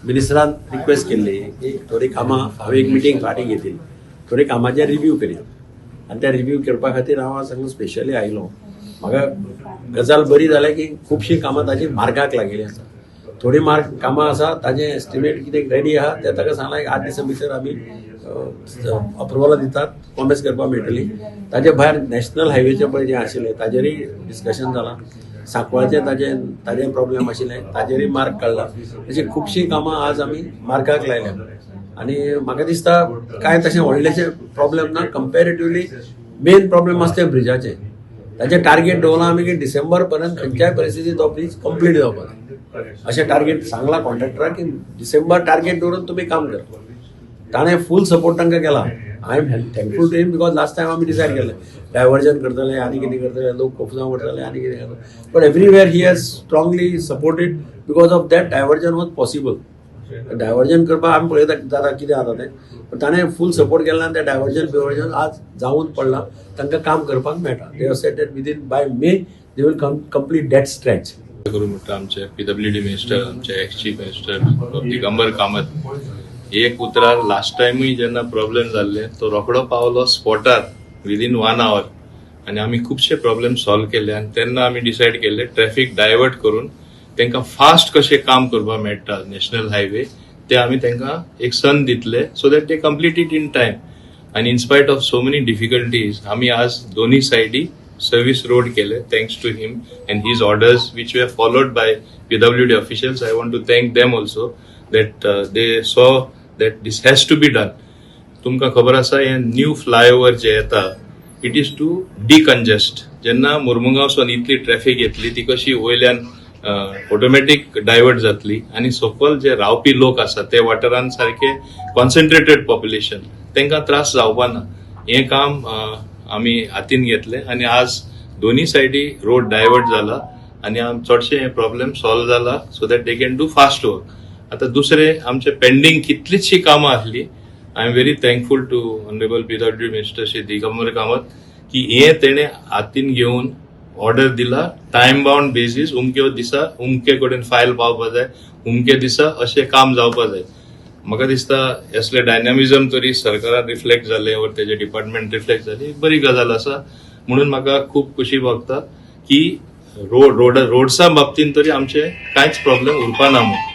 मिनिस्टरान request केल्ली की थोडीं कामां, हांवें एक मिटींग फाटीं घेतिल्ली, थोडी कामाचेर रिव्यू करया आनी त्या रिव्यू करपा खातीर हांव आज हांगा स्पेशली आयलो. म्हाका गजाल बरी जाल्या की खुबशीं कामां ताजी मार्गाक लागिल्लीं आसा. थोडी मार्ग कामां आसा, ताजें एस्टिमेट कितें रेडी आहा, तें ताका सांगलां, एक 8 दिसां भितर आमी अप्रुवलां दितात, कॉमेस करपाक मेळटली. ताजे भायर नॅशनल हायवेचें पळय जें आशिल्लें, ताजेरूय डिस्कशन जालां. सांकवाळचें ताजें प्रॉब्लेम आशिल्लें, ताजेरूय मार्ग काडला. अशीं खुबशीं कामां आज आमी मार्गाक लायल्या आनी म्हाका दिसता कांय तशें व्हडलेशें प्रॉब्लेम ना. कंपेरेटिवली मेन प्रॉब्लेम आसा तें ब्रिजाचें. ताचें टार्गेट दवरलां आमी की डिसेंबर पर्यंत खंयच्याय परिस्थितीत तो ब्रीज कंप्लीट जावपाक जाय, अशें टार्गेट सांगलां कॉन्ट्रॅक्टराक की डिसेंबर टार्गेट दवरून तुमी काम करा. ताणें फूल सपोर्ट तांकां केला. I am thankful to him because last time आमी डिसायड केलें डायवर्जन करतले आनी कितें करतले, लोक कोफजांव करतले आनी कितें करतले, but everywhere he has strongly supported. Because of that, diversion was possible. Diversion करपाक आमी पळयता जाता कितें जाता तें, पण ताणें फूल सपोर्ट केला आनी तें डायवर्जन बिवर्जन आज जावन पडलां. तांकां काम करपाक मेळटा. They have said that within by May they will complete that stretch. करू म्हणटा आमचे पीडब्ल्यूडी मिनिस्टर, आमचे ex chief minister Digambar Kamat. एक उतरार लास्ट टायमूय जेन्ना प्रॉब्लेम जाल्ले, तो रोखडो पावलो स्पॉटार विदीन वन आवर आनी आमी खुबशे प्रॉब्लेम सॉल्व केले. आनी तेन्ना आमी डिसायड केले, ट्रॅफिक डायवर्ट करून तांकां फास्ट कशें काम करपाक मेळटा नॅशनल हायवे, ते आमी तांकां एक संद दितले so that they complete it in time. आनी in spite of so many difficulties, आमी आज दोन्ही सायडी सर्व्हिस रोड केले, thanks to him and his orders, which were followed by PWD officials. I want to thank them also that they saw that this has to be done. तुमकां खबर आसा, हे new flyover जे येता, it is to decongest. जेन्ना मुर्मुगांवसून इतली traffic येतली, ती कशी वयल्यान ऑटोमॅटीक डायवर्ट जातली आनी सकयल जे रावपी लोक आसा ते वाठारान सारके कॉन्सन्ट्रेटेड पॉप्युलेशन, तांकां त्रास जावपा ना. हें काम आमी हातीन घेतलें आनी आज दोन्ही सायडी रोड डायवर्ट जाला आनी चडशे हे प्रॉब्लेम सॉल्व जाला so that they can do fast work. आता दुसरे आमचे पेंडींग कितलीचशी कामां आसली. I am very thankful to honourable PWD Minister Shri Digambar Kamat की हे तेणे हातीन घेवन ऑर्डर दिला, टायम बाउंड बेसीस, उमके दिसा उमके कडेन फायल पावपा जाय, उमके दिसा अशें काम जावपा जाय. म्हाका दिसता असले डायनामिझम तरी सरकारान रिफ्लेक्ट जालें वर तेजे डिपार्टमेंट रिफ्लेक्ट जाली, बरी गजाल आसा. म्हणून म्हाका खूब खुशी भोगता की रोड रोड रोड्सा बाबतीन तरी आमचे कांयच प्रॉब्लेम उरपा ना म्हूण.